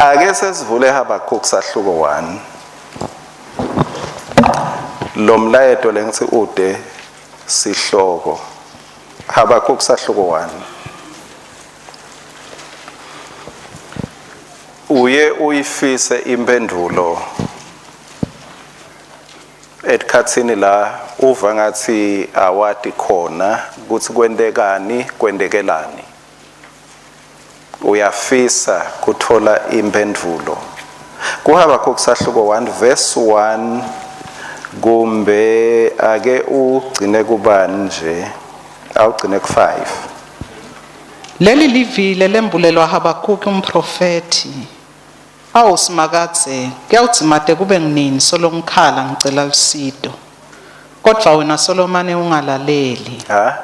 Ake sesivule Habakkuk sahluko 1. Lo mlayeto lengithi ude sihloko. Habakkuk sahluko 1. Uye uyifise impendulo etikhatsini la uva ngathi awati khona kutsi kwentekani kwentekelani. Uyafisa kuthola impendulo. KuHabakkuk sahluko 1 verse 1 kumbe ake ugcine kubani nje awugcine ku5. Leli livi lelembulelwa Habakuki umprofeti. Awu Simakadze, kuyawudzimate kube nginini solo ngikhala ngicela lusito. Kodvwa wena solomane ungalaleli. Ha?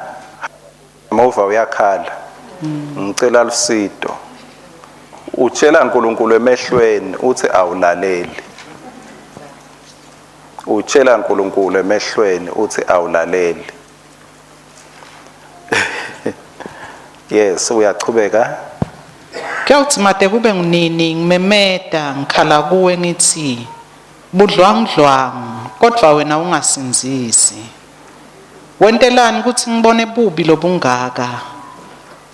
Muva uyakhala. Ngicela lusito. Utshela uNkulunkulu emehlweni uthi awulaleli. Utshela uNkulunkulu emehlweni uthi awulaleli. Yes, uyachubeka. Kuyawudzimate kube nginini ngimemeta ngikhala kuwe ngithi budlwangudlwangu kodvwa wena ungasindzisi. Wentelani kutsi ngibone bubi lobungaka?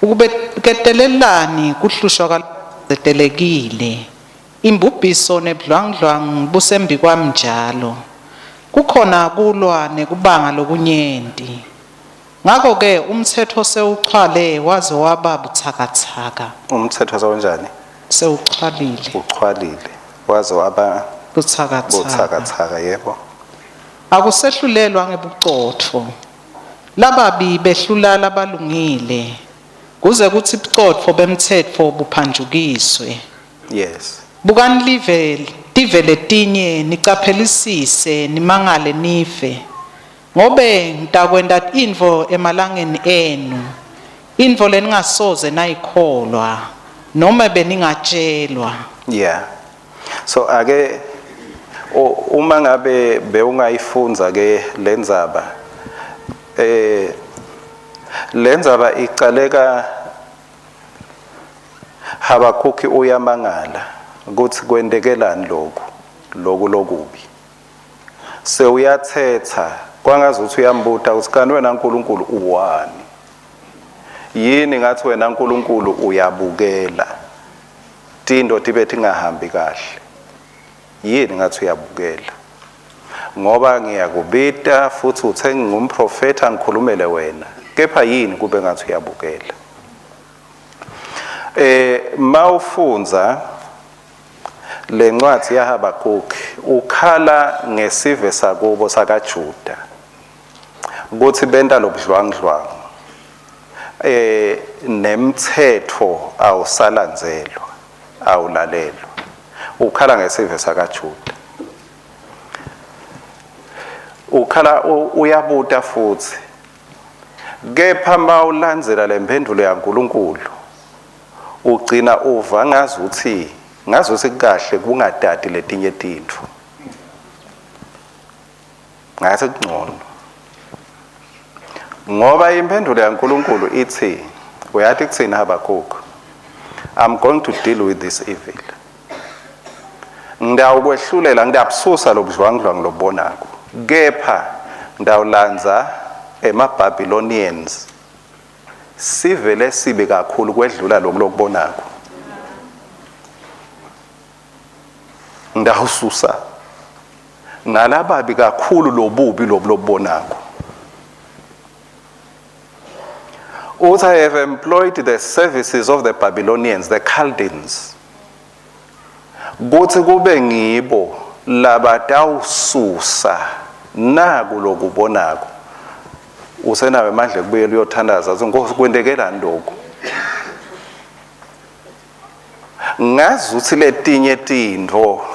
Ukubeketelelani kuhlushwa kwalabacindzetelekile? Imbubhiso nebudlwangudlwangu busembi kwami njalo. Kukhona kulwa nekubanga lokunyenti. Ngakho-ke umtsetfo sewuchwale waze waba butsakatsaka. Umtsetfo sewunjani? Sewuchwalile. Uchwalile. Waze waba butsakatsaka. Butsakatsaka, yebo. Akusehlulelwa ngebucotfo. Lababi behlula labalungile. Kuze kutsi bucotfo bemtsetfo buphanjukiswe. Yes. Bukani live tive letinye nicaphelisise nimangale nife. Ngobe ngitakwenta intfo emalangeni enu. Intfo leningasoze nayikholwa noma beningatshelwa. Yeah. So ake uma ngabe bewungayifundza ke lendzaba lendzaba icaleka Habakkuk uyamangala kutsi kwentekelani lokhu loku lokubi. Sewuyathetha kwangazuthi uyambuta ukuthi kanti wena uNkulunkulu uwani? Yini ngathi wena uNkulunkulu uyabukela? Tinto tibe tingahambi kahle. Yini ngathi uyabukela? Ngoba ngiyakubita futhi uthe ngingumprofeta ngikhulumele wena. Kepha yini kube ngathi uyabukela? Mawufundza lencwadi yaHabakkuk ukhala ngesive sakubo sakaJuda kutsi benta lobudlwangudlwangu nemtsetfo awusalandzelwa awulalelwa. Ukhala ngesive sakaJuda. Ukhala uyabuta futhi kepha mawulandzela lemphendulo yaNkulunkulu ugcina uva ngazuthi kahle kungadadi letinye tintfo. Ngathi kungcono. Ngoba imphendulo yaNkulunkulu ithi uyathi kuthina Habakkuk, I'm going to deal with this evil. Ngidawukwehlulela, ngidabususa lobudlwangudlwangu lobonako. Kepha ngidawulandza emaBabylonians. Sivele sibe kakhulu kwedlula lokhu lokubonako. Ngidawususa ngalababi kakhulu lobubi lobu lobonako. Uthi I have employed the services of the Babylonians, the Chaldeans. Kuthi kube ngibo labatawususa naku lokubonako. Usenawo amandla ekubuyela uyothandaza athi Nkosi kwentekelani lokhu? Ngazi ukuthi letinye tintfo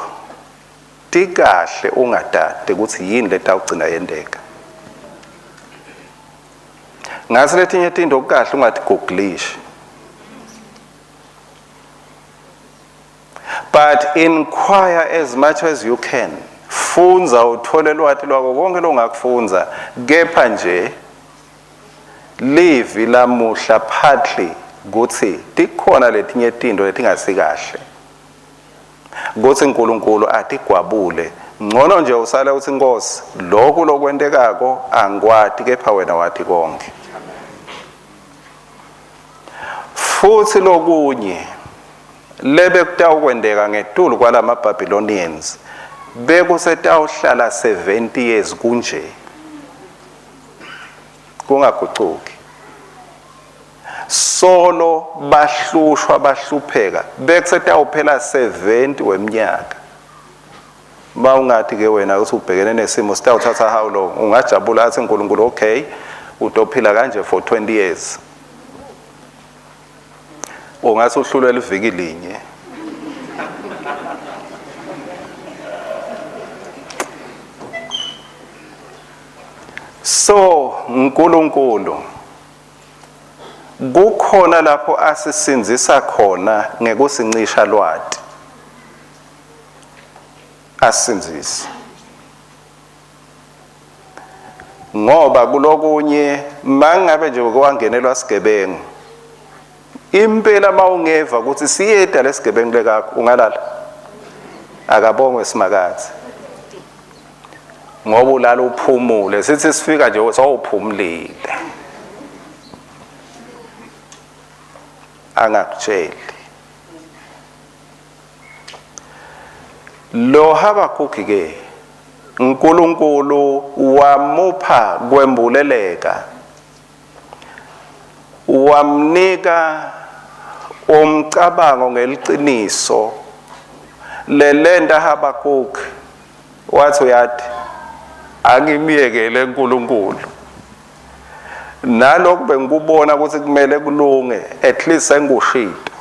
tikahle ungadade ukuthi yini letawugcina yenteka. Ngathi letinye tintfo kukahle ungatiguglishi. But inquire as much as you can. Fundza uthole lwati lwako konke longakufunza kepha nje livi lamuhla partly kutsi tikhona letinye tintfo letingasikahle. Kutsi uNkulunkulu atigwabule ngcono nje usale uthi Nkosi lokhu lokwentekako angikwati kepha wena wathi konke. Futhi lokunye lebe kutawukwenteka ngetulu kwalama Babylonians bekusetawuhlala 70 years kunje kungagucuki solo bahlushwa bahlupheka bekusetawuphela 70 weminyaka. Mawungathi ke wena uthi ubhekene nesimo sitawuthatha how long, ungajabula athi uNkulunkulu okay utophila kanje for 20 years, ungase uhlulwe liviki linye. So uNkulunkulu kukhona lapho asisindzisa khona ngekusincisha lwati, asisindzise ngoba kulokunye mangabe nje kwangenelwa sigebengu impela mawungeva ukuthi siyeda lesigebengu lekakho ungalala. Akabongwe Simakadze ngoba ulala uphumule, sithi sifika nje sowuphumulile angakutsheli. Lo Habakkuk ke uNkulunkulu wamupha kwembuleleka, wamnika umcabango ngeliciniso lelenta Habakkuk wathi uyathi angimyekele uNkulunkulu nalokhu bengikubona ukuthi kumele kulunge, at least sengikushito.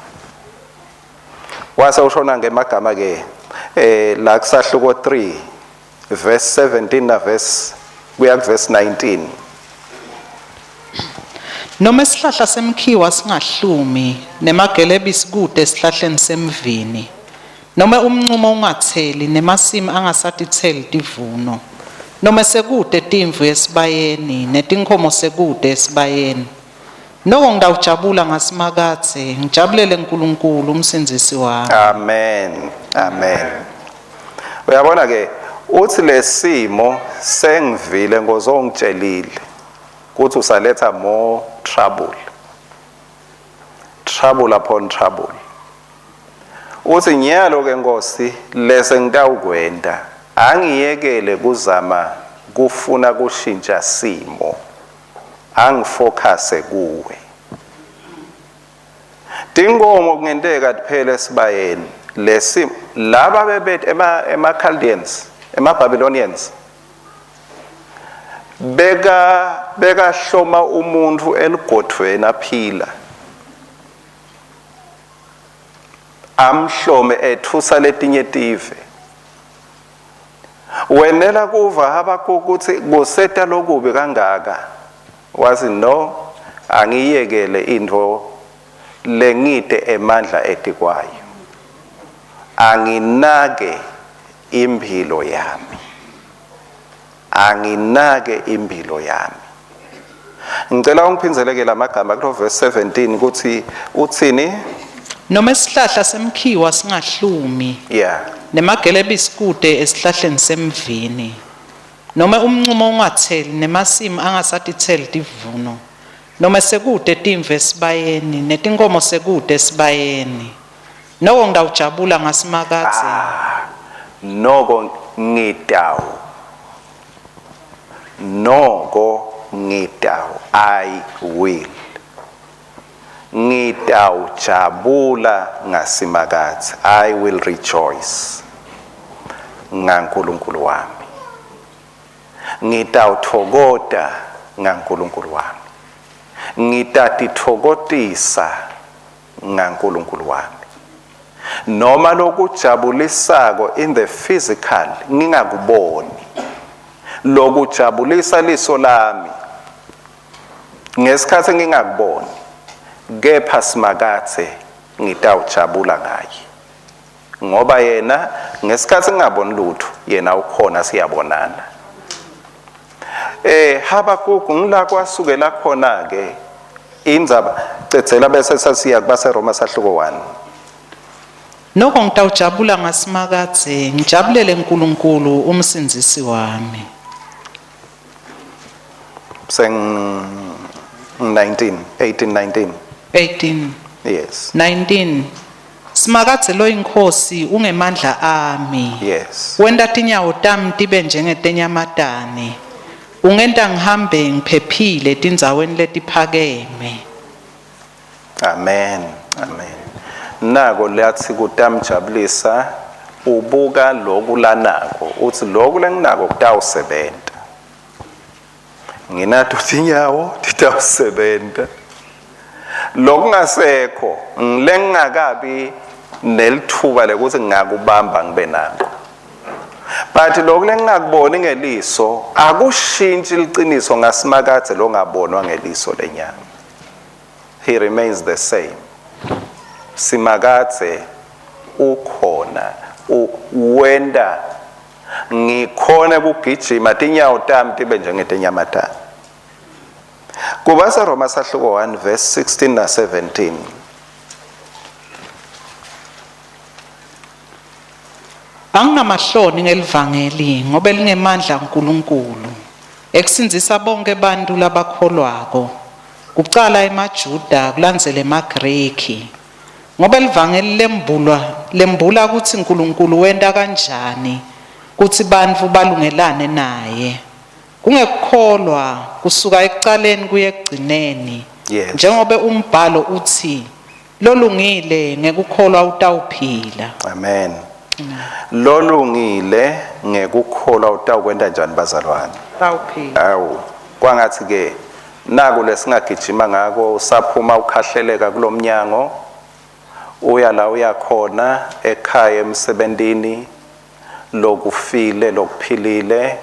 Wase ushona ngemagama ke la kusahluko 3 verse 17 na verse kuya ku verse 19. Noma isihlahla semkhiwa singahlumi nemagelebisi kude esihlahleni semvini, noma umnqumo ungatheli nemasimi angasatitheli tivuno, noma sekude timvu esibayeni netinkhomo sekude esibayeni, noko ngitawujabula ngaSimakadze, ngijabulele uNkulunkulu umsindzisi wami. Amen, amen. Uyabona ke uthi lesimo sengivile ngozongitshelile ukuthi usaletha more trouble, trouble upon trouble. Uthi nyalo ke Nkosi lese ngitawukwenta angiyekele kuzama kufuna kushintsha simo, angifocuse kuwe. Tinkomo kungenteka tiphele esibayeni lesi laba bebet ema Chaldeans, ema Babylonians beka hloma umuntu eligodvweni aphila, amhlome ethusa letinye tive. Wenela kuva Habakkuk ukuthi kuseta lokubi kangaka, wathi no angiyekele intfo lengite emandla etikwayo, anginake imphilo yami, anginake imphilo yami. Ngicela ungiphinzeleke lamagama kulo verse 17 ukuthi uthini. Noma isihlahla semkhiwa singahlumi nemagelebisi kude esihlahleni semvini, noma umnqumo ungatheli nemasimi angasatitheli tivuno, noma sekude timvu esibayeni netinkomo sekude esibayeni, noko ngitawujabula ngaSimakadze. Noko ngitawu, noko ngitawu, I will, ngitawujabula ngaSimakadze, I will rejoice ngaNkulunkulu wami, ngitawutfokota ngaNkulunkulu wami, ngitatitfokotisa ngaNkulunkulu wami. Noma lokujabulisako in the physical ngingakuboni, lokujabulisa liso lami ngesikhathi ngingakuboni, kepha Simakadze ngitawujabula ngaye, ngoba yena ngesikhathi ngingaboni lutho yena ukhona, siyabonana. Habakkuk ngila kwasukela khona ke indzaba cedzela bese sasiya kubaseRoma sahluko 1. Noko ngitawujabula ngaSimakadze, ngijabulele uNkulunkulu umsindzisi wami. Seng 19 18 19. 18. Yes. 19. Simakadze loyinkhosi ungemandla ami. Yes. Wenta tinyawo tami tibe njengetenyamatane. Ungenta ngihambe ngiphephile etindzaweni letiphakeme. Amen. Amen. Nako lathi kutamjabulisa, ubuka loku lanako, uthi loku lenginako kutawusebenta. Nginato tinyawo, titawusebenta. Lokungasekho ngilengingakabi nelithuba lekuthi ngingakubamba ngibe nako. But lokhu lengingakuboni ngeliso akushintshi liciniso ngaSimakadze longabonwa ngeliso lenyama. He remains the same. Simakadze ukhona, wenta ngikhona kugijima tinyawo tami tibe njengetenyamatane. KubaseRoma sahluko 1 verse 16 na 17. Anginamahloni ngelivangeli ngobe lingemandla aNkulunkulu ekusindzisa bonke abantu labakholwako, kucala emaJuda kulandzele emaGreki, ngoba livangeli lembulwa lembula ukuthi uNkulunkulu wenta kanjani kutsi bantfu balungelane naye kungekukholwa kusuka ekucaleni kuye ekugcineni. Yes. Njengobe umbhalo uthi, lolungile ngekukholwa utawuphila. Amen. Lolungile ngekukholwa utawukwenta njani, bazalwane? Utawuphila. Awu, kwangathi ke naku lesingagijima ngako, usaphuma ukhahleleka kulomnyango, uya la uya khona, ekhaya, emsebentini, lokufile, lokuphilile,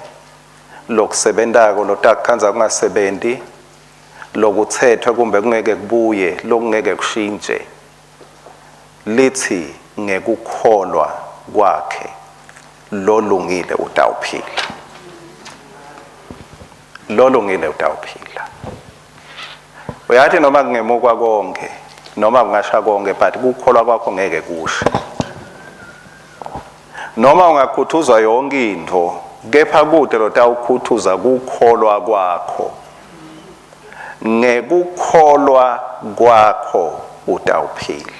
lokusebentako, lotakukhandza kungasebenti, lokuthethwe kumbe kungeke kubuye, lokungeke kushintshe, lithi ngekukholwa kwakhe lolungile utawuphila. Lolungile utawuphila. Uyathi noma kungemukwa konke, noma kungasha konke, but kukholwa kwakho ngeke kushe. Noma ungakhuthuzwa yonke intfo, kepha kute lotawukhuthuza kukholwa kwakho. Ngekukholwa kwakho utawuphila.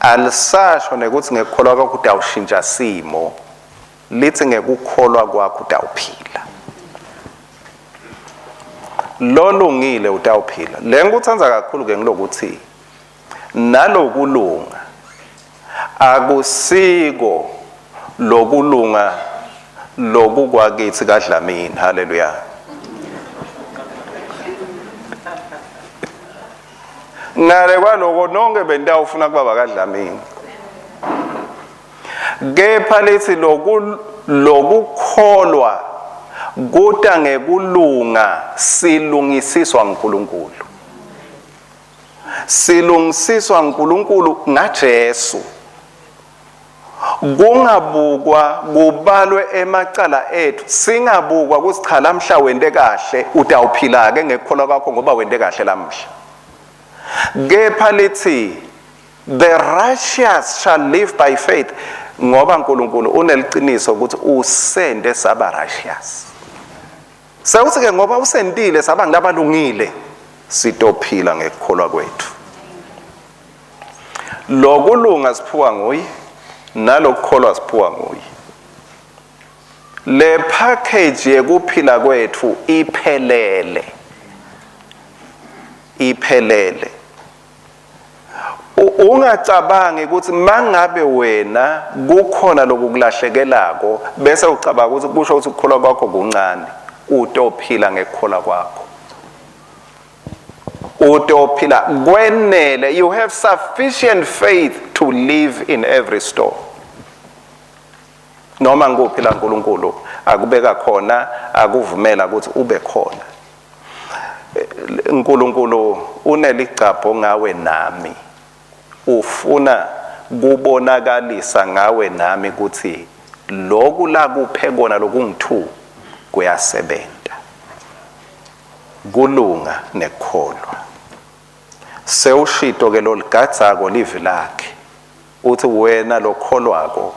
Alisasho nekuthi ngekukholwa kwakho utawushintsha simo, lithi ngekukholwa kwakho utawuphila. Lolungile utawuphila. Le ngikutsandza kakhulu ke ngilokuthi nalokulunga akusiko lokulunga lokukwakithi kaDlamini. Haleluya. Ngale kwaloko nonke benitawufuna kuba bakaDlamini, kepha lithi lokukholwa kuta ngekulunga, silungisiswa nguNkulunkulu. Silungisiswa nguNkulunkulu ngaJesu. Kungabukwa kubalwe emacala ethu, singabukwa ukuthi cha, lamhla wente kahle, utawuphila ke ngekukholwa kwakho ngoba wente kahle lamhla. Kepha lithi the righteous shall live by faith, ngoba uNkulunkulu uneliciniso ukuthi usende saba righteous. Sewuthi ke ngoba usentile saba ngilabalungile, sitophila ngekukholwa kwethu. Lokulunga siphiwa nguye, nalokukholwa siphiwa nguye. Le package yekuphila kwethu iphelele, iphelele. Ungacabangi ukuthi mangabe wena kukhona lokukulahlekelako bese ucabanga ukuthi kusho ukuthi ukukholwa kwakho kuncane. Utophila ngekukholwa kwakho, utophila kwenele. You have sufficient faith to live in every storm, noma ngikuphi la uNkulunkulu akubeka khona, akuvumela ukuthi ube khona. uNkulunkulu uneligcabho ngawe nami, ufuna kubonakalisa ngawe nami ukuthi loku lakuphe kona lokungu-2 kuyasebenta, kulunga nekukholwa. Sewushito ke loligadzako livi lakhe. Uthi wena lokholwako,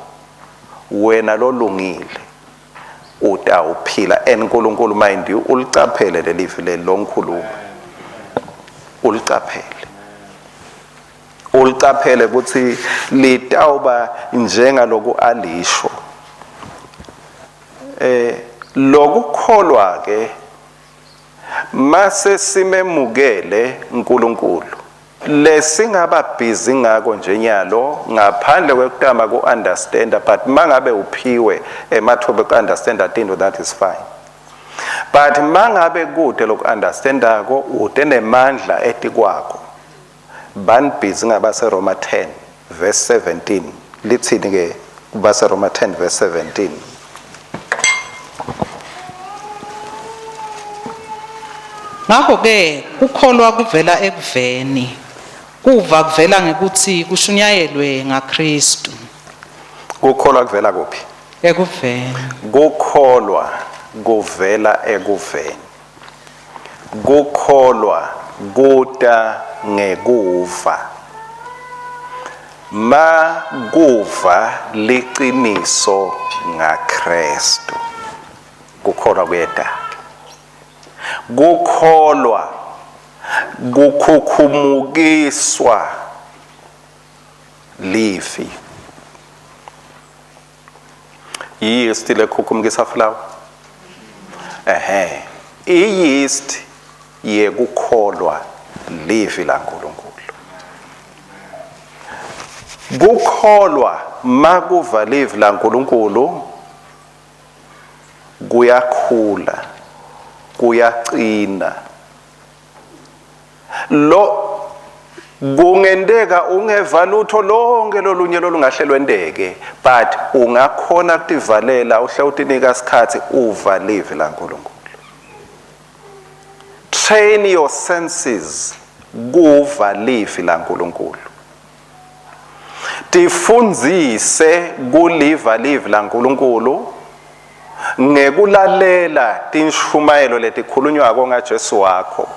wena lolungile utawuphila. And uNkulunkulu, mind you, ulicaphele lelivi leli longikhuluma, ulicaphele, ulicaphele ukuthi litawuba njengaloku alisho. Lokukholwa ke mase simemukele uNkulunkulu, lesingaba busy ngako nje nyalo ngaphandle kwekutama ku-understanda, but mangabe uphiwe emathuba eku-understanda tinto, that is fine, but mangabe kude loku-understandako, ude nemandla etikwako, bani busy ngabaseRoma 10 verse 17. Lithini ke kubaseRoma 10 verse 17? Ngakho ke kukholwa kuvela ekuveni, kuva kuvela ngekuthi kushunyayelwe ngaKristu. Kukholwa kuvela kuphi? Ekuveni. Kukholwa kuvela ekuveni, kukholwa kuta ngekuva, ma kuva liciniso ngaKristu, kukholwa kuyeta. Kukholwa kukhukhumukiswa livi. Yeast lekhukhumukisa flour, ehe, i-yeast yekukholwa livi laNkulunkulu. Kukholwa makuva livi laNkulunkulu kuyakhula, kuyaqina. Lo kungenteka ungeva lutho lonke lolunye lolungahle lwenteke, but ungakhona kutivalela, uhle utinika isikhathi uva livi laNkulunkulu. Train your senses kuva livi laNkulunkulu. Tifundzise kuliva livi laNkulunkulu ngekulalela tinshumayelo letikhulunywako ngaJesu wakho,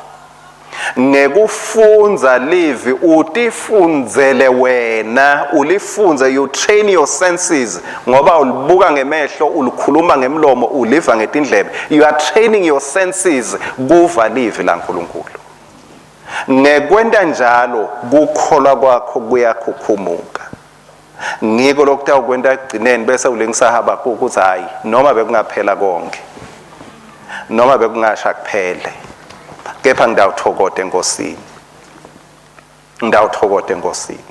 ngekufundza livi, utifundzele wena, ulifunze. You train your senses ngoba ulibuka ngemehlo, ulikhuluma ngemlomo, uliva ngetindlebe. You are training your senses kuva livi laNkulunkulu. Ngekwenta njalo kukholwa kwakho kuyakhukhumuka. Ngiko lokutawukwenta ekugcineni bese ulingisa Habakkuk ukuthi hayi, noma bekungaphela konke, noma bekungasha kuphele, kepha ngitawuthokoda enkosini, ngitawuthokoda enkosini.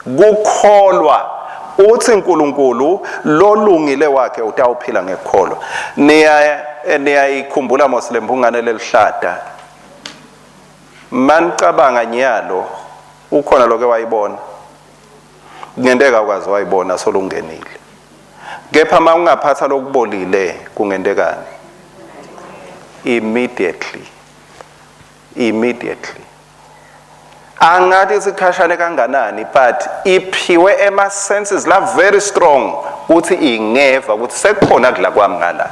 Kukholwa uthi uNkulunkulu lolungile wakhe utawuphila ngekukholwa. Niya niyayikhumbula mos lembungane lelihlada? Manicabanga nyalo, ukhona loke wayibona? Kungenteka ukwazi wayibona solungenile, kepha uma ungaphatha lokubolile kungentekani? Immediately, immediately, angathi isikhashane kanganani, but iphiwe ema senses la very strong ukuthi ingeva ukuthi sekukhona kudla kwami ngala,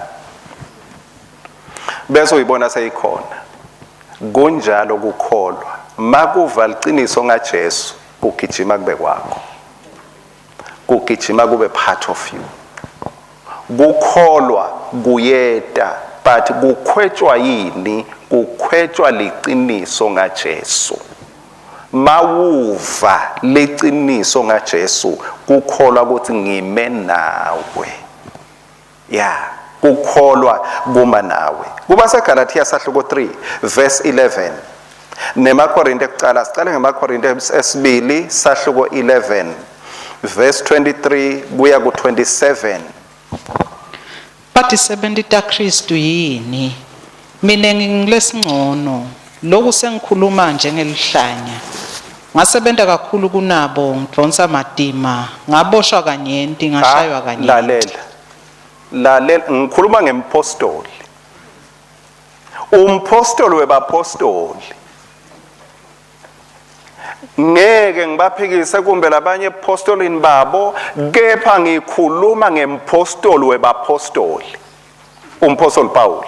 bese uyibona seyikhona. Kunjalo kukholwa, makuva liciniso ngaJesu kugijima kube kwakho, kugijima kube part of you. Kukholwa kuyeta, but kukhwetshwa yini? Kukhwetshwa liciniso ngaJesu. Mawuva liciniso ngaJesu, kukholwa ukuthi ngime nawe, ya, kukholwa kuma nawe. Kuba seGalatia sahluko 3 verse 11 nemaKorinte ekucala, sicale ngemaKorinte esibili sahluko 11 verse 23 kuya ku-27. Batisebenti taKristu yini? Mina ngingilesingcono, loku sengikhuluma njengelihlanya. Ngasebenta kakhulu kunabo, ngidvonsa matima, ngaboshwa kanyenti, ngashaywa kanyenti. Lalela, lalela, ngikhuluma ngempostoli, umpostoli webapostoli. Ngeke ngibaphikise kumbe labanye epostolini babo, kepha ngikhuluma ngempostoli webapostoli, umpostoli Paul.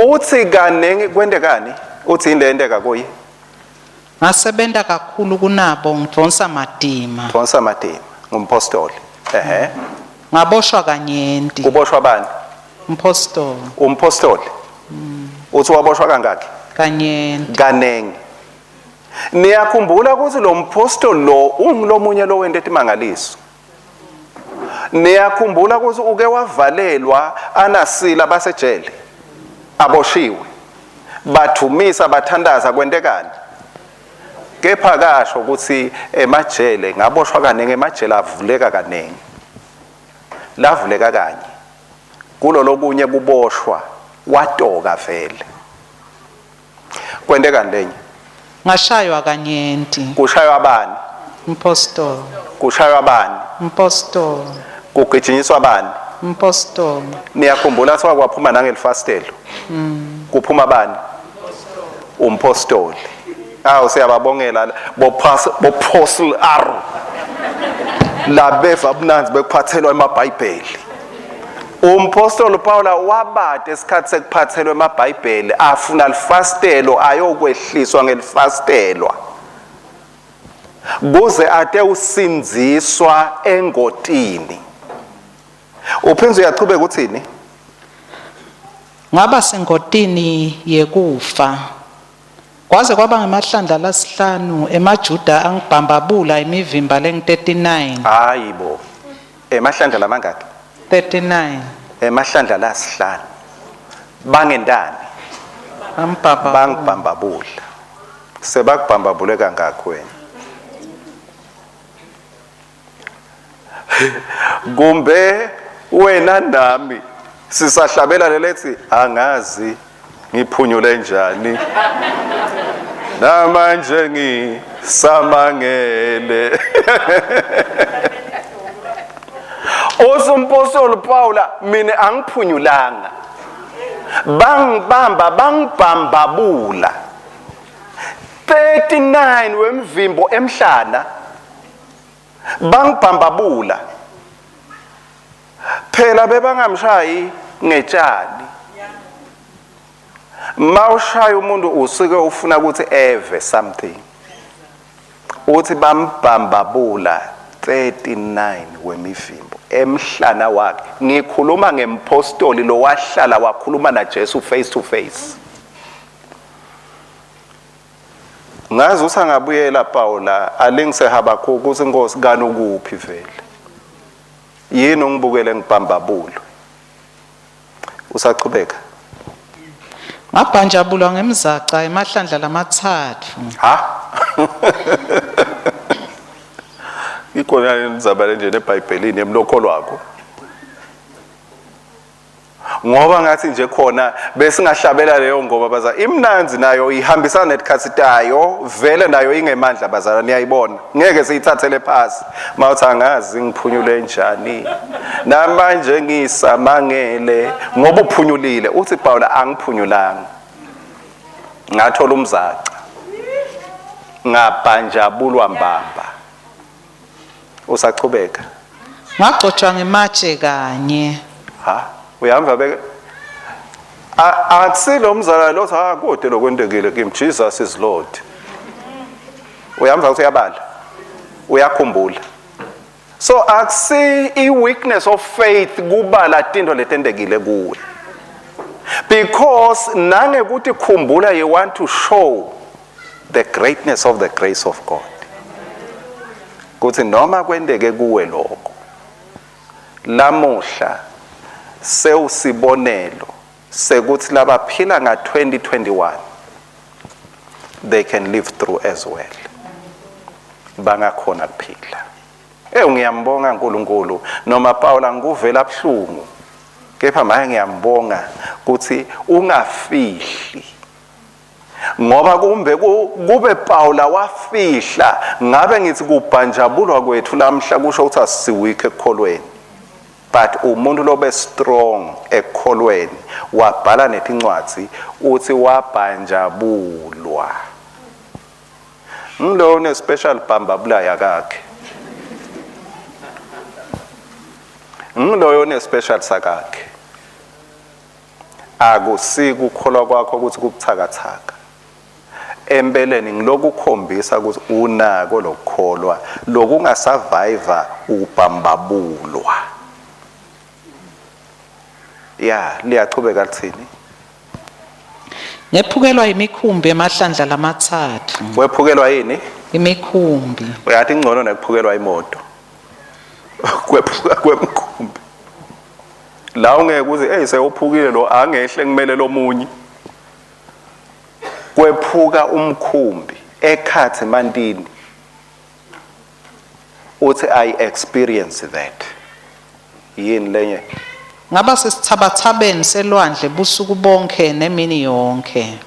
Uthi kanengi kwentekani? Uthi yini leyenteka kuye? Ngasebenta kakhulu kunabo ngidvonsa matima. Dvonsa matima ngumpostoli. Ehhe. Ngaboshwa kanyenti. Kuboshwa bani? Umpostoli. Umpostoli. Uthi waboshwa kangaki? Kanyenti. Kanengi. Niyakhumbula ukuthi lo mpostoli lo ungulomunye lo wente timangaliso. Niyakhumbula ukuthi uke wavalelwa anasila basejele. Aboshiwe. Bathumisa bathandaza kwentekani? Kepha kasho ukuthi emajele ngaboshwa kaningi, emajele avuleka kaningi. Lavuleka kanye. Kulolokunye kuboshwa watoka vele. Kwentekani lenye? Ngashaywa kanyenti. Kushaywa bani? Umpostoli. Kushaywa bani? Umpostoli. Kugijinyiswa bani? Umpostoli. Niyakhumbula kuthiwa kwaphuma nangelifasitelo. Kuphuma bani? Umpostoli. Awu siyababongela bopostle R. Labeva bunanzi bekuphathelwa emabhayibheli. Umpostoli Paula wabade isikhathi sekuphathelwa emabhayibheli afuna lifasitelo ayokwehliswa ngelifasitelwa. Kuze ate usindziswa engotini. Uphinze uyachubeka uthini? Ngaba sengotini yekufa. Kwaze kwaba ngemahlandla lasihlanu emaJuda angibhambabula imivimba lengu-39. Hayibo. Emahlandla lamangaki? 39. Emahlandla lasihlanu. Bangendani? Ambhamba. Bangibhambabula. Sebakubhambabule kangakho wena. Kumbe wena nami sisahlabela lelethi angazi ngiphunyule njani. Namanje ngisamangele. Usumpostoli Paula mina angiphunyulanga. Bangibamba bangibhambabula. 39 wemvimbo emhlana bangibhambabula. Phela bebangamshayi ngetshani. Mawushaya umuntu usuke ufuna ukuthi eve something. Uthi bambhambabula 39 wemivimbo emhlana wakhe. Ngikhuluma ngempostoli lo wahlala wakhuluma na Jesu face to face. Ngazi usangabuyela Paula alingise Habakkuk ukuthi inkosi kani ukuphi vele. Yini ungibukele ngibhambabulwe. Usachubeka. Ngabhanjabulwa ngemzaca emahlandla lamathathu. Ha? Ikhona indzaba nje eBhayibhelini emlokho wakho. Ngoba ngathi nje khona besingahlabela leyo ngoma baza imnanzi nayo ihambisana netikhathi tayo vele nayo ingemandla bazala niyayibona ngeke siyithathele phasi mawuthi angazi ngiphunyule njani namanje ngisamangele ngoba uphunyulile uthi Paula angiphunyulanga ngathola umzaca ngabhanjabulwa mbamba. Usachubeka. Ngagcotshwa ngematshe kanye. Ha, uyahamba beke akusilo umzalwane lo ha kude lokwentekile kimi Jesus is Lord. Uyamva ukuthi uyabala. Uyakhumbula. So akusi i weakness of faith kubala tinto letentekile kuwe. Because nangekuthi khumbula you want to show the greatness of the grace of God. Kuthi noma kwenteke kuwe lokho lamuhla sewusibonelo sekuthi labaphila nga 2021 they can live through as well. Bangakhona kuphila. Ngiyambonga uNkulunkulu noma Paula ngikuvela buhlungu kepha manje ngiyambonga ukuthi ungafihli. Ngoba kumbe kube Paula wafihla ngabe ngithi kubhanjabulwa kwethu lamhla kusho ukuthi asiweak ekukholweni. But umuntu lobe strong ekukholweni wabhala netincwadzi uthi wabhanjabulwa. Ngilo une special bhambabula yakakhe. Ngiloyo une special sakakhe. Akusiki ukukholwa kwakho ukuthi kubuthakathaka. Empeleni ngilokukhombisa ukuthi unako lokukholwa lokungasurvive ubambabulwa. Ya, liyachubeka lithini? Ngephukelwa imikhumbi emahlandla lamatsatfu. Wephukelwa yini? Imikhumbi. Uyathi ingcono nekuphukelwa imoto. Kwephuka kwemkhumbi. La ungeke uze hey sewuphukile lo, angehle ngimele lomunye. Kwephuka umkhumbi ekhatsi emantini. Uthi I experience that. Yini lenye? Ngaba sesithabathabeni selwandle busuku bonke nemini yonke.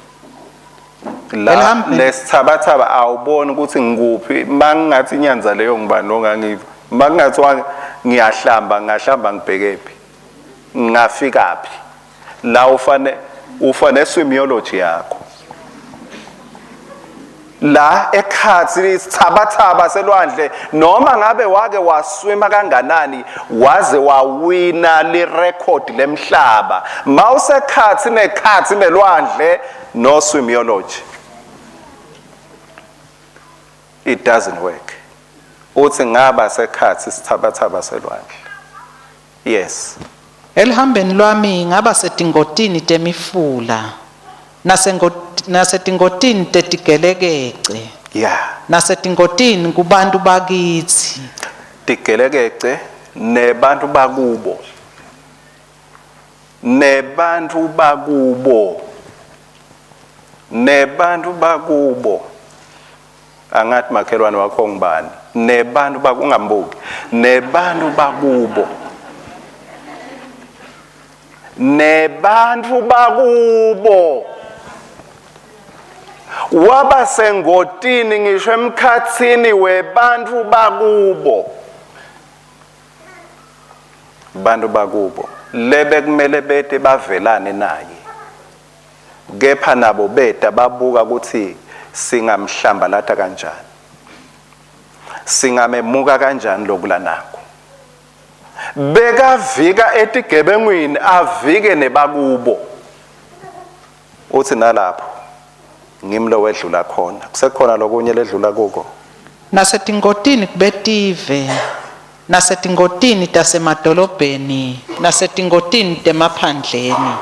La lesithabathaba awuboni ukuthi ngikuphi, mangingathi inyanza leyo ngibani ongangiva, mangingathi ngiyahlamba ngahlamba ngibhekephi, ngafikaphi. La ufane swimology yakho. La ekhatsi isithabathaba selwandle, noma ngabe wake waswima kanganani waze wawina lirecord lemhlaba, mawusekhatsi nekhatsi nelwandle, no swimology, it doesn't work. Uthi ngaba sekhatsi isithabathaba selwandle. Yes. Elihambeni lwami ngaba setingotini temifula, nasetingotini tetigelekece. Nasetingotini kubantu bakithi. Tigelekece nebantu bakubo. Nebantu bakubo. Nebantu bakubo. Angathi makhelwane wakho ngubani? Nebantu bakungambuki. Nebantu bakubo. Nebantu bakubo. Waba sengotini ngisho emkhatsini webantu bakubo. Bantu bakubo lebe kumele bete bavelane naye, kepha nabo beta babuka ukuthi singamhlambalata kanjani, singamemuka kanjani lokulanako. Bekavika etigebengwini avike nebakubo. Uthi nalapho ngimlo wedlula khona, kusekhona lokunye ledlula kuko. Nasetingotini kubetive, nasetingotini tasemadolobheni, nasetingotini temaphandleni.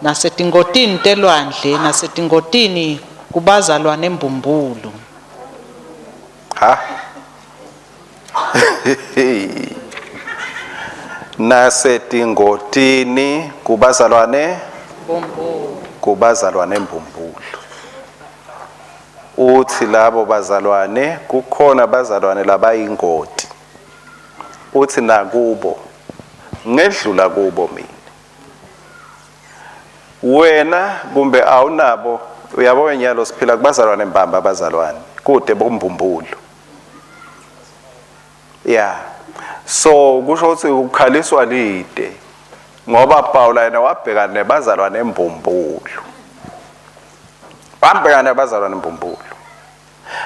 Nasetingotini telwandle, nasetingotini kubazalwane embumbulu. Ha. Nasetingotini kubazalwane mbumbulu. Kubazalwane embumbulu. Uthi labo bazalwane kukhona bazalwane labayingoti. Uthi nakubo ngedlula kubo mina. Wena kumbe awunabo, uyabona nyalo siphila kubazalwane mbamba abazalwane kude bombumbulu. Yeah. So kusho ukuthi ukhaliswa lide ngoba Paul yena wabhekana nebazalwane embumbulu. Wabhekana nebazalwane embumbulu.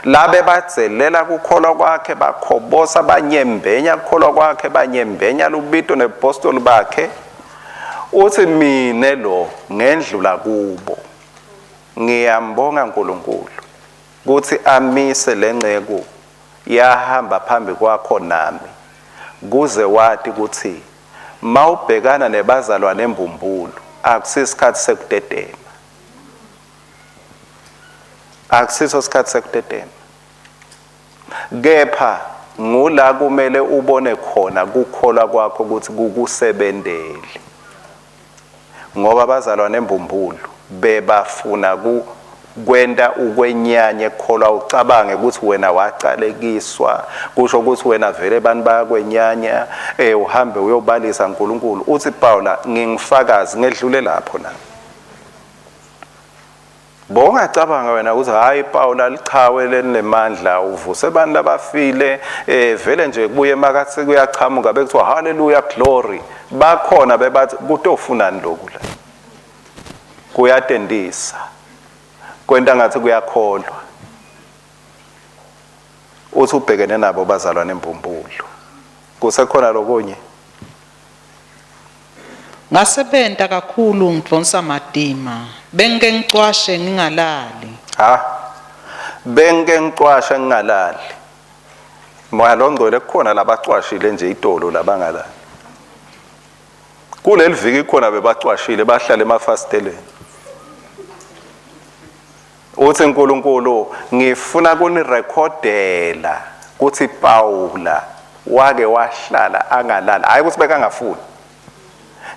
Labe badzelela kukholwa kwakhe, bakhobosa banyembenya kukholwa kwakhe, banyembenya lubito nebupostoli bakhe. Uthi mine lo ngendlula kubo. Ngiyambonga uNkulunkulu kuthi amise lenceku yahamba phambi kwakho nami, kuze wati ukuthi mawubhekana nebazalwane embumbulu akusisikhathi sekudedema. Akusiso sikhathi sekudedema. Kepha ngula kumele ubone khona kukholwa kwakho ukuthi kukusebentele. Ngoba abazalwane embumbulu bebafuna kwenta ukwenyanye kukholwa, ucabange ukuthi wena wacalekiswa, kusho ukuthi wena vele abantu bayakwenyanya, uhambe uyobalisa uNkulunkulu. Uthi Paula ngingifakazi ngedlule lapho na. Bongacabanga wena ukuthi hayi Paula lichawe leninemandla uvuse abantu labafile, vele nje kubuye makathi kuyachamuka bekuthiwa hallelujah glory. Bakhona bebathi kutofunani lokhu la? Kuyatendisa. Kwenta ngathi kuyakholwa. Uthi ubhekene nabo bazalwane embumbulu. Kusekhona lokunye? Ngasebenta kakhulu ngidvonsa matima, bengike ngicwashe ngingalali. Ha, bengike ngicwashe ngingalali. Moya longcwele kukhona labacwashile nje itolo labangalali. Kuleli viki khona bebacwashile bahlala emafasiteleni. Uthi uNkulunkulu ngifuna kunirekhodela kuthi Paula wake wahlala angalali, hayi ukuthi bekangafuni,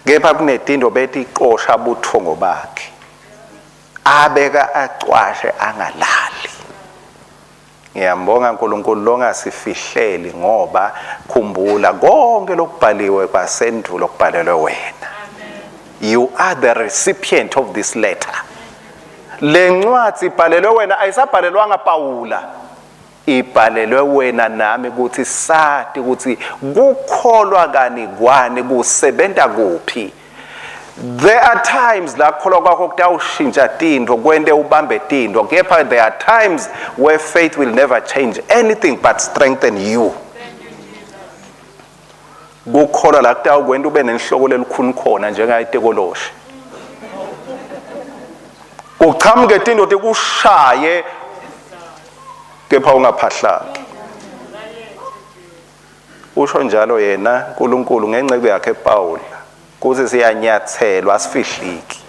kepha kunetinto betiqosha buthongo bakhe, abeka acwashe angalali. Ngiyambonga uNkulunkulu longasifihleli, ngoba khumbula konke lokubhaliwe kwasendulo kubhalelwe wena. You are the recipient of this letter. Lencwadi ibhalelwe wena, ayisabhalelwanga Pawula, ibhalelwe wena nami ukuthi sati ukuthi kukholwa kani kwani kusebenta kuphi. There are times la kukholwa kwakho kutawushintsha tintfo, kwente ubambe tintfo, kepha there are times where faith will never change anything but strengthen you. Kukholwa la kutawukwenta ube nenhloko lelikhuni khona njengayitikoloshe, kuchamuke tintfo tikushaye kepha ungaphahlaki. Usho njalo yena uNkulunkulu ngenceku yakhe Paul kuthi siyanyathelwa asifihliki.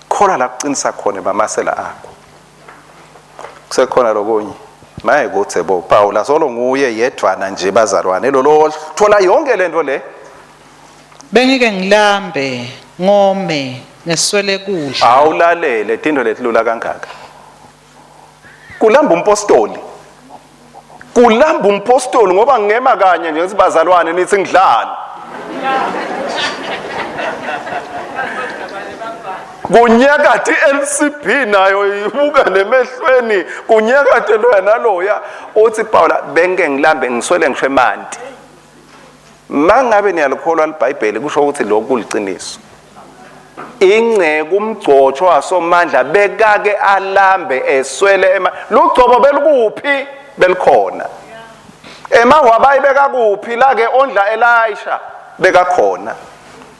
Khola la kuqinisa khona emamasela akho. Kusekhona lokunye maye kuthe bo Paul solo nguye yedvwana nje bazalwane lolo thola yonke lento le. Bengike ngilambe ngome ngeswele kudla. Awulalele tinto letilula kangaka. Kulamba umpostoli, kulamba umpostoli ngoba ngema kanye nje ngithi bazalwane nithi ngidlani. Kunyakati LCB nayo ibuka nemehlweni, kunyakate loya naloya. Uthi Paula bengike ngilambe ngiswele ngisho emanti. Mangabe niyalikholwa liBhayibheli kusho ukuthi lokhu kuliciniso. Ingceku umgcotshwa wasomandla bekake alambe eswele ema lugcobo belikuphi belikhona. Emahwabayi bekakuphi la ke ondla Elisha bekakhona.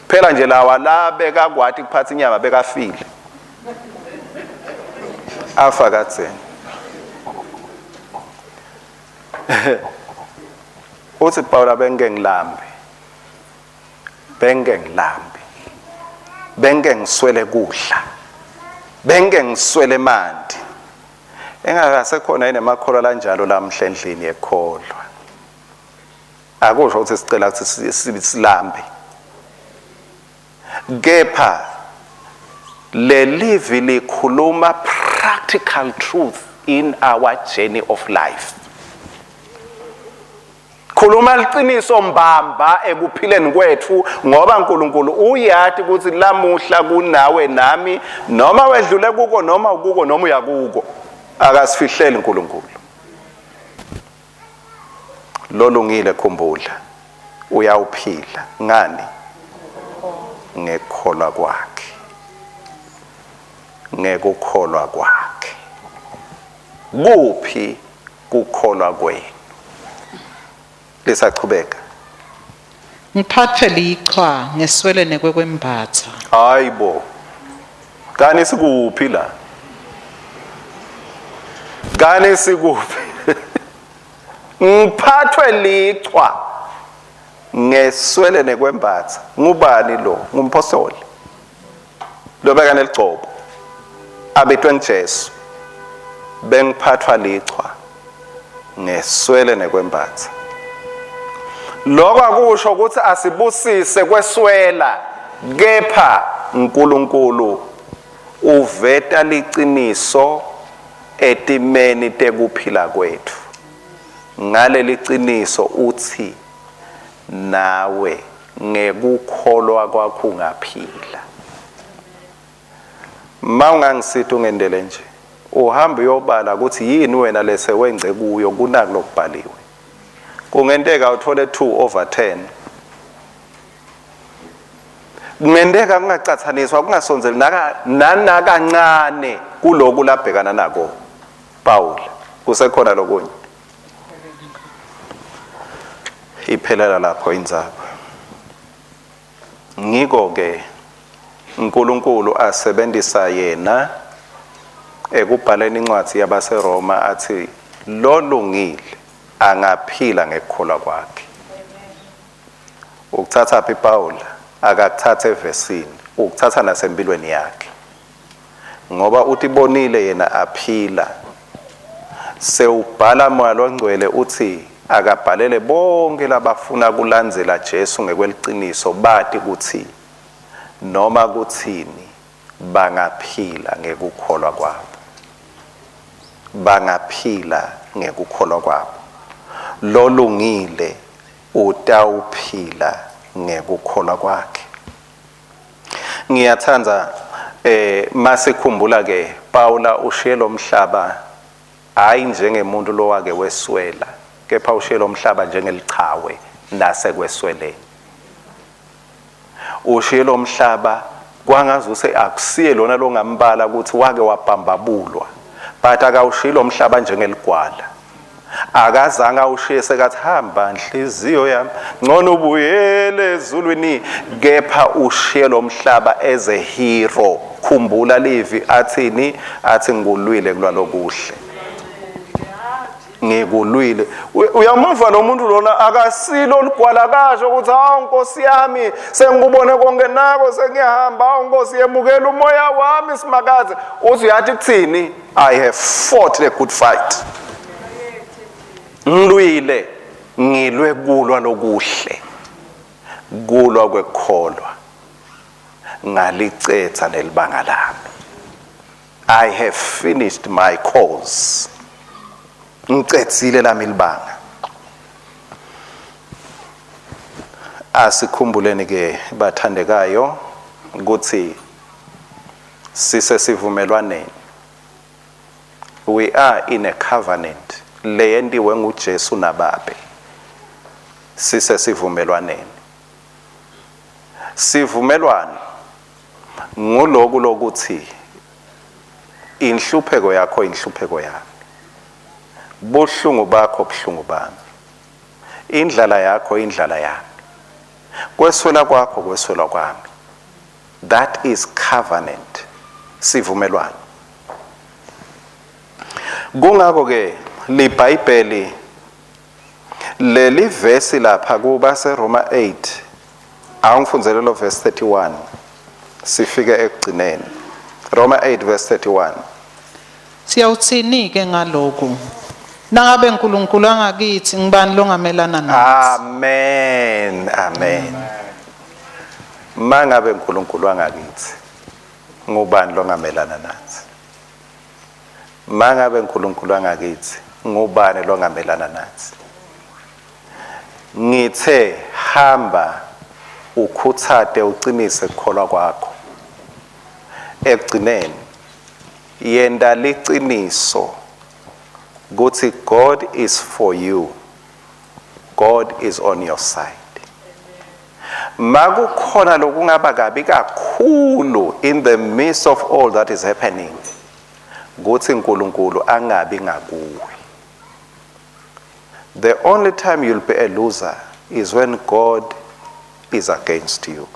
Phela nje lawa la bekakwati kuphatha inyama bekafile. Afa kadzeni. Uthi Paula bengike ngilambe, bengike ngilambe, bengike ngiswele kudla, bengike ngiswele emanti. Engakasekhona yini emakholwa lanjalo lamhla endlini yekholwa? Akusho ukuthi sicela ukuthi silambe, kepha lelivi likhuluma practical truth in our journey of life. Khuluma liqiniso mbamba ekuphileni kwethu, ngoba uNkulunkulu uyati ukuthi lamuhla kunawe nami, noma wedlule kuko noma ukuko noma uyakuko, akasifihleli uNkulunkulu. Lolungile khumbula uyawuphila ngani? Ngekukholwa kwakhe, ngekukholwa kwakhe. Kuphi kukholwa kwenu? Lisachubeka. Ngiphathwe lichwa ngeswele nekwekwembatha. Hayibo, kani sikuphi la? Kani sikuphi? Ngiphathwe lichwa ngeswele nekwembatha. Ngubani lo? Ngumpostoli lobeka neligcobo abitwe ngiJesu. Bengiphathwa lichwa ngeswele nekwembatha. Lokho akusho ukuthi asibusise kweswela, kepha uNkulunkulu uveta liciniso etimeni tekuphila kwethu. Ngaleli qiniso uthi nawe ngekukholwa kwakho ungaphila. Ma ungangisita ungendele nje, uhambe uyobala ukuthi yini wena lese wengce kuyo kunaku lokubhaliwe. Kungenteka uthole 2 over 10. Kungenteka kungacathaniswa kungasondzeli naka nanakancane kuloku labhekana nako Paul. Kusekhona lokunye. Iphelela lapho indzaba. Ngiko ke uNkulunkulu asebenzisa yena ekubhaleni incwadi yabaseRoma athi lolungile angaphila ngekukholwa kwakhe. Ukuthatha phi Paul? Akakuthatha evesini, ukuthatha nasempilweni yakhe. Ngoba utibonile yena aphila. Sewubhala moya longcwele uthi akabhalele bonke labafuna kulandzela Jesu ngekweliciniso bati kutsi noma kutsini bangaphila ngekukholwa kwabo. Bangaphila ngekukholwa kwabo. Lolungile utawuphila ngekukholwa kwakhe. Ngiyathanda masikhumbula ke Paula ushiye lo mhlaba hayi njengemuntu lowake weswela, kepha ushiye lo mhlaba njengelichawe nasekwesweleni. Ushiye lo mhlaba kwangazuse akusiye lona longambala ukuthi wake wabhambabulwa, but akawushiyi lo mhlaba njengeligwala. Akazange awushiye sekathi hamba nhliziyo yami ngcono ubuyele ezulwini, kepha ushiye lo mhlaba as a hero. Khumbula livi athini? Athi ngikulwile kulwa lokuhle, ngikulwile. Uyamuva lo muntu lona akasilo ligwala kasho ukuthi hawu Nkosi yami sengikubone konke nako sengiyahamba, hawu Nkosi yemukela umoya wami simakaze. Uthi uyathi kuthini? I have fought a good fight. Ngilwile, ngilwe kulwa lokuhle, kulwa kwekukholwa, ngalicetha nelibanga lami. I have finished my course. Ngicedzile lami libanga. Asikhumbuleni ke bathandekayo ukuthi sisesivumelwaneni. We are in a covenant leyentiwe nguJesu nababe. Sisesivumelwaneni. Sivumelwano nguloku lokuthi inhlupheko yakho inhlupheko yami, buhlungu bakho buhlungu bami, indlala yakho indlala yami, kweswela kwakho kweswelwa kwami. That is covenant, sivumelwano. Kungako ke liBhayibheli leli verse lapha kuba seRoma 8, awungifundzele lo verse 31 sifike ekugcineni. Roma 8 verse 31. Siyawutsini ke ngaloku? Nangabe uNkulunkulu angakithi, ngibani longamelana nathi? Amen, amen. Mangabe uNkulunkulu angakithi, ngubani longamelana nathi? Mangabe uNkulunkulu angakithi, ngubani longamelana nathi? Ngithe hamba ukhuthate uqinise ukukholwa kwakho. Ekugcineni yenta liciniso kuthi God is for you. God is on your side. Makukhona lokungaba kabi kakhulu in the midst of all that is happening, kuthi uNkulunkulu angabi ngakuwe. The only time you'll be a loser is when God is against you.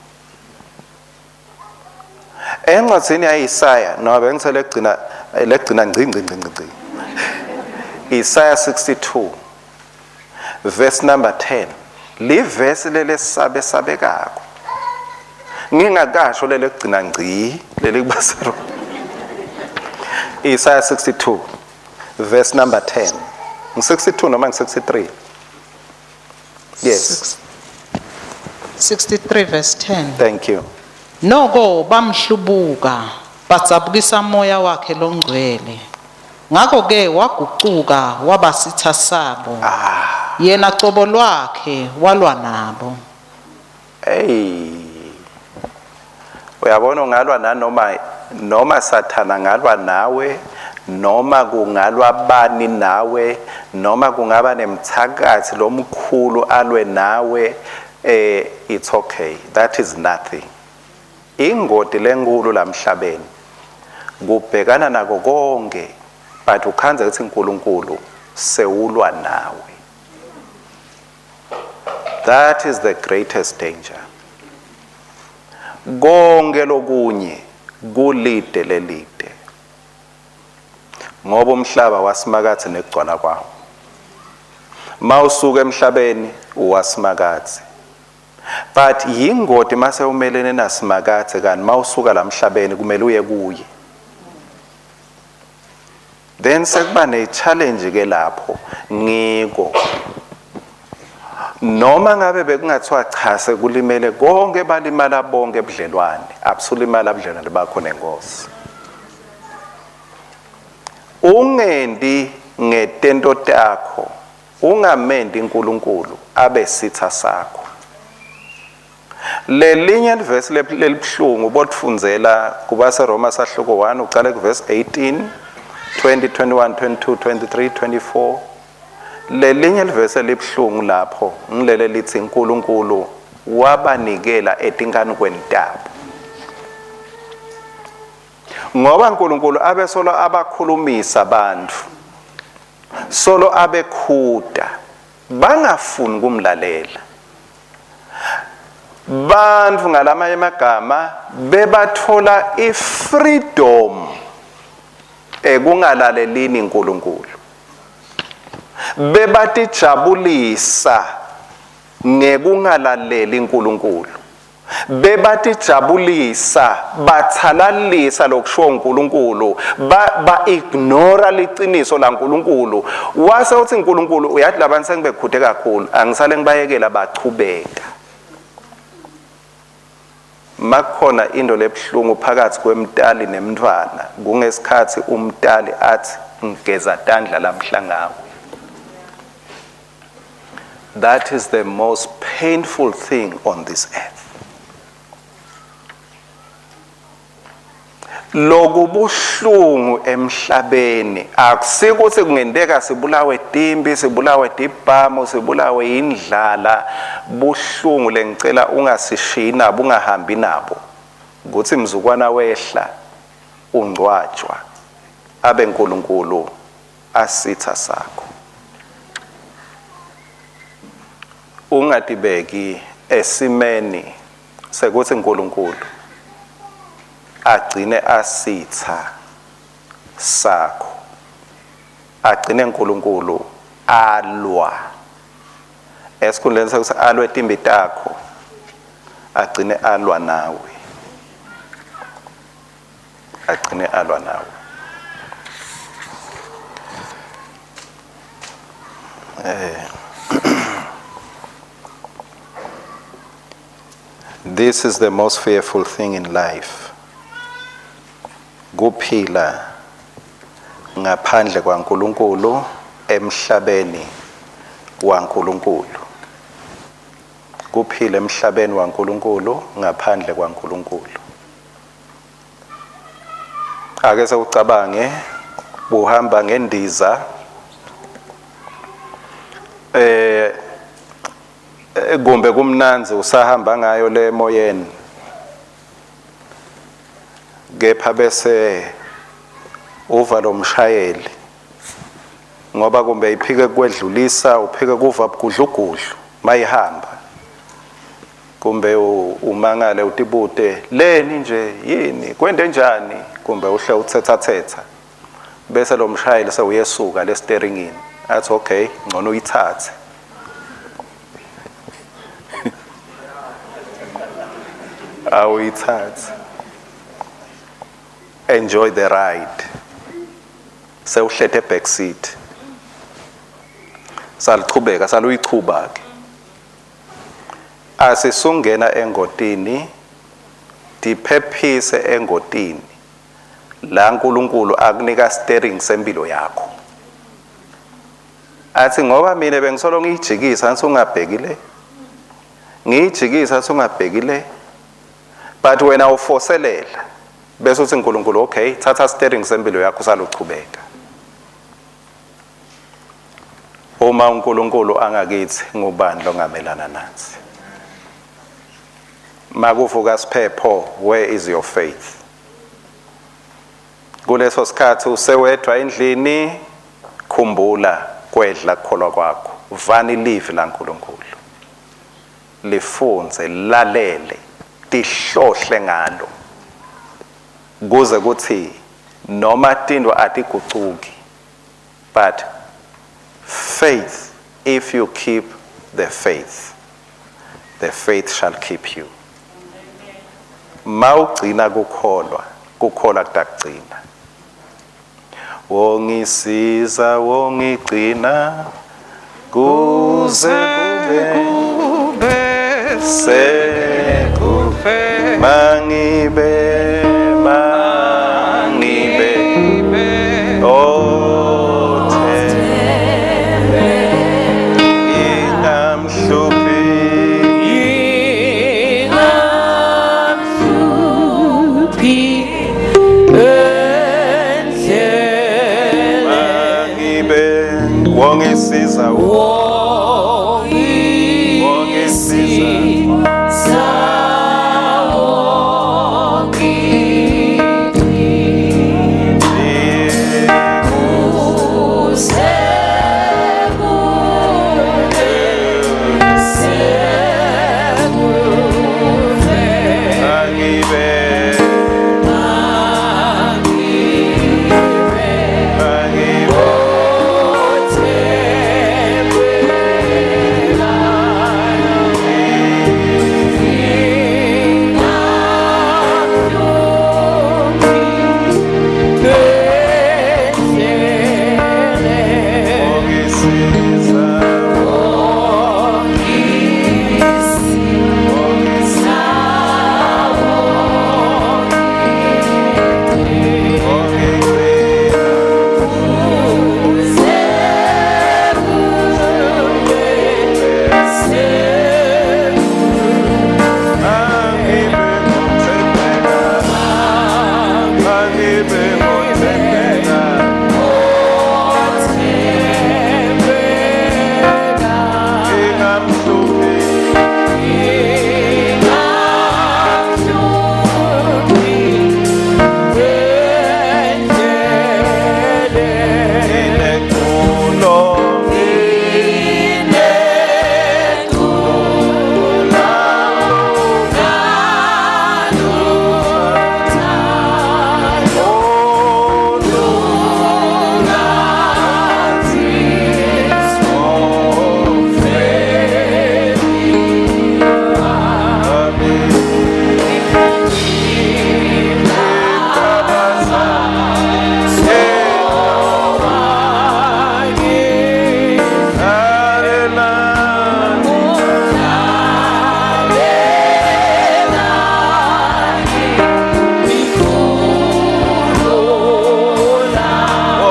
Encwadzini yaIsaya, noma bengisele gcina legcina ngci ngci ngci ngci. Isaiah 62 verse number 10. Livesi lelesabe sabekako. Ngingakasho lele kugcina ngci leli kubasero. Isaiah 62 verse number 10. Ngi 62 noma ngi 63? Yes. 63 verse 10. Thank you. Noko bamhlubuka badzabukisa moya wakhe longcwele. Ngakho ke wagucuka waba sitha sabo. Yena cobo lwakhe walwa nabo. Hey. Uyabona ungalwa nanoma noma sathana ngalwa nawe, noma kungalwa bani nawe, noma kungaba nemthakathi lomkhulu alwe nawe, it's okay, that is nothing. Ingoti lenkulu lamhlabeni kubhekana nako konke, but ukhandze ukuthi uNkulunkulu sewulwa nawe. That is the greatest danger. Konke lokunye kulide lelide. Ngoba umhlaba wasimakathe nekugcwala kwawo. Mawusuka emhlabeni uwasimakathe. But yingoti mase umelene nasimakathe kanti mawusuka la emhlabeni kumele uye kuye. Then sekuba ne challenge ke lapho ngiko. Noma ngabe bekungathiwa cha sekulimele konke balimala bonke ebudlelwane, abusulimala budlelwane bakho nenkosi. Ungendi ngetento takho, ungamendi uNkulunkulu abe sitha sakho. Lelinye livesi lelibuhlungu botifundzela kubaseRoma sahluko 1 ucale kuvesi 18, 20, 21, 22, 23, 24. Lelinye livesi elibuhlungu lapho ngilele lithi uNkulunkulu wabanikela etinkanikweni tabo. Ngoba uNkulunkulu abesolo abakhulumisa abantu. Solo abekhuda bangafuni kumlalela. Bantfu ngalamanye amagama bebathola ifreedom ekungalalelini uNkulunkulu. Bebatijabulisa ngekungalaleli uNkulunkulu. Bebatijabulisa bathalalisa lokushiwo uNkulunkulu, ba ba ignore liciniso laNkulunkulu. Wase uthi uNkulunkulu uyathi labantu sengibekhude kakhulu, angisale ngibayekela bachubeka. Makukhona into lebuhlungu phakathi kwemtali nemntfwana, kungesikhathi umtali athi ngigeza tandla lamhla ngawe. That is the most painful thing on this earth. Lokubuhlungu emhlabeni akusikuthi kungenteka sibulawe timpi, sibulawe tibhamu, sibulawe indlala. Buhlungu lengicela ungasishiyi nabo, ungahambi nabo. Kuthi mzukwana wehla ungcwatshwa abe uNkulunkulu asitha sakho. Ungatibeki esimeni sekuthi uNkulunkulu agcine asitha sakho, agcine uNkulunkulu alwa esikhundleni sekuthi alwe timbi takho, agcine alwa nawe, agcine alwa nawe. This is the most fearful thing in life. Kuphila ngaphandle kwaNkulunkulu emhlabeni waNkulunkulu. Kuphila emhlabeni waNkulunkulu ngaphandle kwaNkulunkulu. Ake sewucabange uhamba ngendiza kumbe kumnanzi usahamba ngayo le emoyeni, kepha bese uva lo mshayeli ngoba kumbe iphike kwedlulisa, uphike kuva bugudlugudlu mayihamba, kumbe umangale utibute leni nje yini kwende njani, kumbe uhle uthetha thetha, bese lo mshayeli sewuyesuka le steeringini athi okay ngcono uyithathe. Awuyithathe, enjoy the ride. Sewuhlethe back seat, salichubeka saluyichuba ke. Asisungena engotini, diphephise engotini la uNkulunkulu akunika steering sempilo yakho. Athi ngoba mina bengisolo ngiyijikisa ngithi ungabheki le, ngiyijikisa ngithi ungabheki le, but wena ufoselela bese uthi uNkulunkulu okay thatha steering sempilo yakho saluchubeka. Uma uNkulunkulu angakithi ngubani longamelana nathi? Makuvuka siphepho, where is your faith? Kuleso sikhathi usewedwa endlini, khumbula kwedla kukholwa kwakho. Vani livi laNkulunkulu, lifunze, lalele. Tihlohle ngalo kuze kuthi noma tindwa atigucuki, but faith, if you keep the faith, the faith shall keep you. Mawugcina kukholwa, kukholwa kutakugcina. Wongisiza, wongigcina kuze kube sekufe, mangibe mangibe othe ingamhluphi mangibe wongisiza wongisiza. Mangibe mangibe. Wongisiza wongigcina. Mangibe ngothembeka, mangibe ngothembeka, ngingamhluphi. Ngineculo,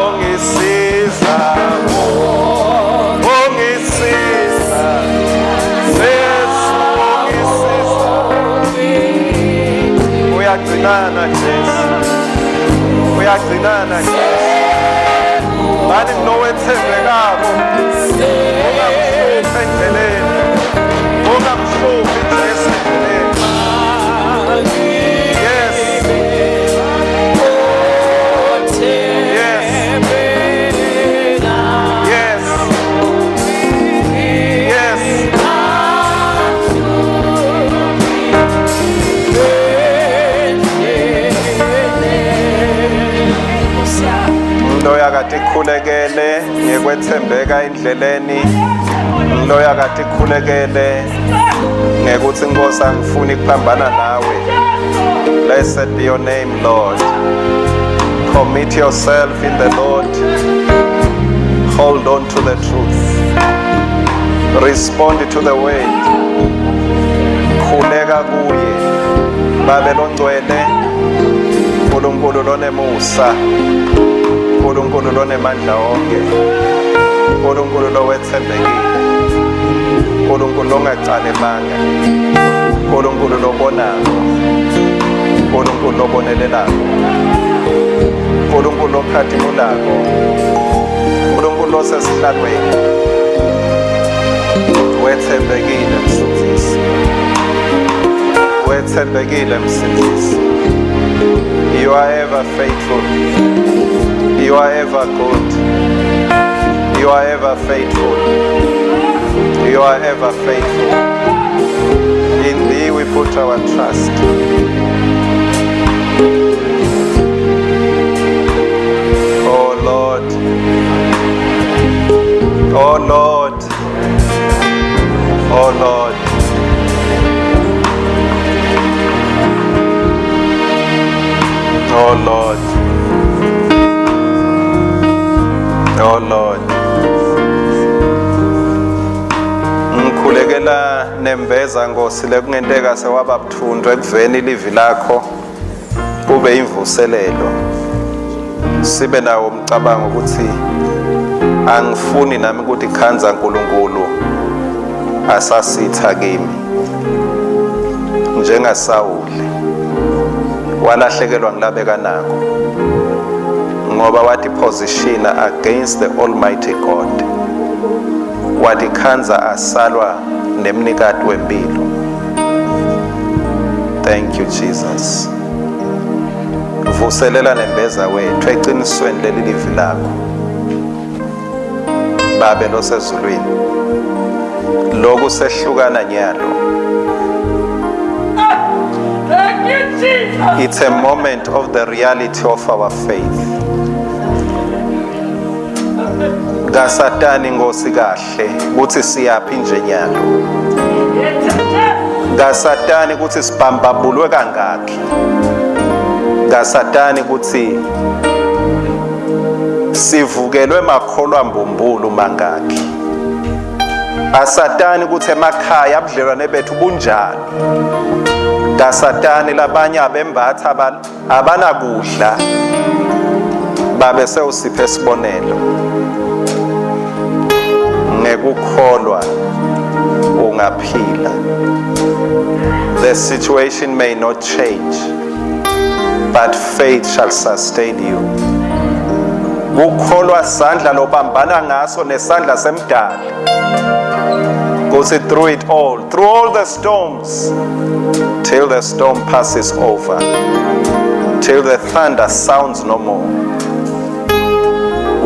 Ongisiza, ongisiza, Jesu ongisiza. Uyagcinana Jesu, uyagcinana Jesu. Bani nowethembekako, ungamhluphi endleleni, ungamhluphi Jesu endleleni. Yes, yes, yes, yes. Loya kade ikhulekele ngekwethembeka endleleni, loya kade ikhulekele ngekuthi Nkosi angifuni kuphambana nawe. Blessed be your name, Lord. Commit yourself in the Lord. Hold on to the truth. Respond to the word. Khuleka kuye. Babe longcwele, uNkulunkulu lonemusa, uNkulunkulu lonemandla wonke, uNkulunkulu lowethembekile, uNkulunkulu longacali emanga, uNkulunkulu lobonako, uNkulunkulu lobonelelako, uNkulunkulu lokhatimulako, uNkulunkulu losesihlalweni. Wethembekile Msindisi, wethembekile Msindisi. You are ever faithful. You are ever good. You are ever faithful. You are ever faithful. In thee we put our trust. Oh Lord. Oh Lord. Oh Lord. Oh Lord. Oh Lord. Ngikhulekela nembeza Nkosi lekungenteka sewaba buthundu ekuveni livi lakho kube imvuselelo. Sibe nawo umcabango ukuthi angifuni nami ukuthi khanza uNkulunkulu asasitha kimi njengaSawule walahlekelwa ngilabeka nako ngoba wathi positiona against the almighty God, watikhandza asalwa nemnikati wempilo. Thank you, Jesus. Vuselela nembeza wethu eqinisweni leli livi lakho, Babe losezulwini. Lokhu sehlukana nyalo. Thank you, Jesus. It's a moment of the reality of our faith. Kasatani Nkosi kahle kuthi siyaphi nje nyalo. Kasatani kuthi sibambabulwe kangakhi. Kasatani kuthi sivukelwe makholwa mbumbulu mangakhi. Asatani ukuthi emakhaya abudlelwane bethu bunjani. Kasatani labanye abembatha abanakudla. Babe sewusiphe isibonelo. Ngekukholwa ungaphila. The situation may not change, but faith shall sustain you. Kukholwa sandla lobambana ngaso nesandla semdali. Kuthi through it all, through all the storms, till the storm passes over, till the thunder sounds no more.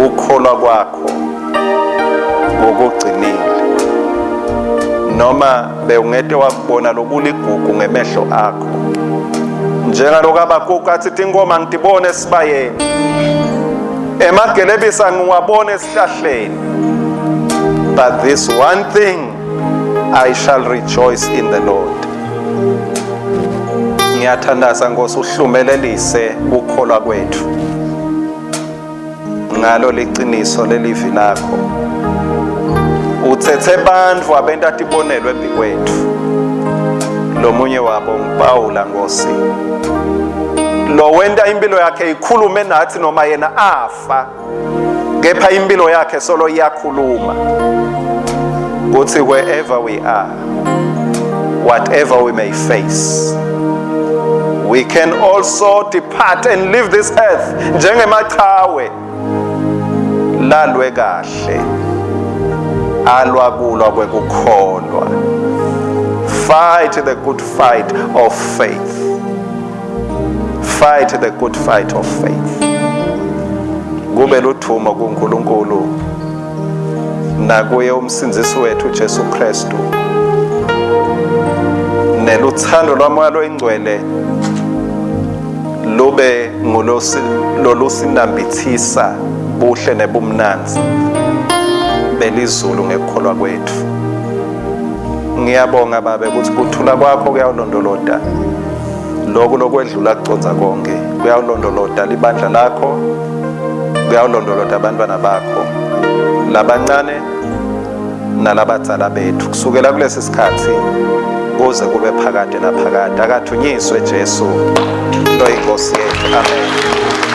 Ukukholwa kwakho ngokugcinile. Noma bewungete wakubona lokuligugu ngemehlo akho. Njengalokhu Habakkuk athi tingoma ngitibone esibayeni. Emagelebisa ngiwabone esihlahleni. But this one thing I shall rejoice in the Lord. Ngiyathandaza Nkosi uhlumelelise ukukholwa kwethu ngalo liciniso lelivi lakho. Uthethe bantfu abenta tibonelo embikwethu. Lomunye wabo nguPawula Nkosi. Lo wenta impilo yakhe ikhulume nathi noma yena afa. Kepha impilo yakhe solo iyakhuluma. Kuthi wherever we are, whatever we may face, we can also depart and leave this earth njengemachawe lalwe kahle alwa kulwa kwekukholwa. Fight the good fight of faith. Fight the good fight of faith. Kube luthumo kuNkulunkulu nakuye umsindzisi wethu Jesu Kristu neluthando lwamoya loyingcwele lube lolusinambithisa buhle nebumnandzi belizulu ngekukholwa kwethu. Ngiyabonga Babe ukuthi kuthula kwakho kuyawulondolota lokhu lokwedlula kuconza konke, kuyawulondolota libandla lakho, kuyawulondolota abantwana bakho labancane nalabadzala bethu kusukela kulesi sikhathi kuze kube phakade naphakade. Akathunyiswe Jesu loyinkosi yethu. Amen.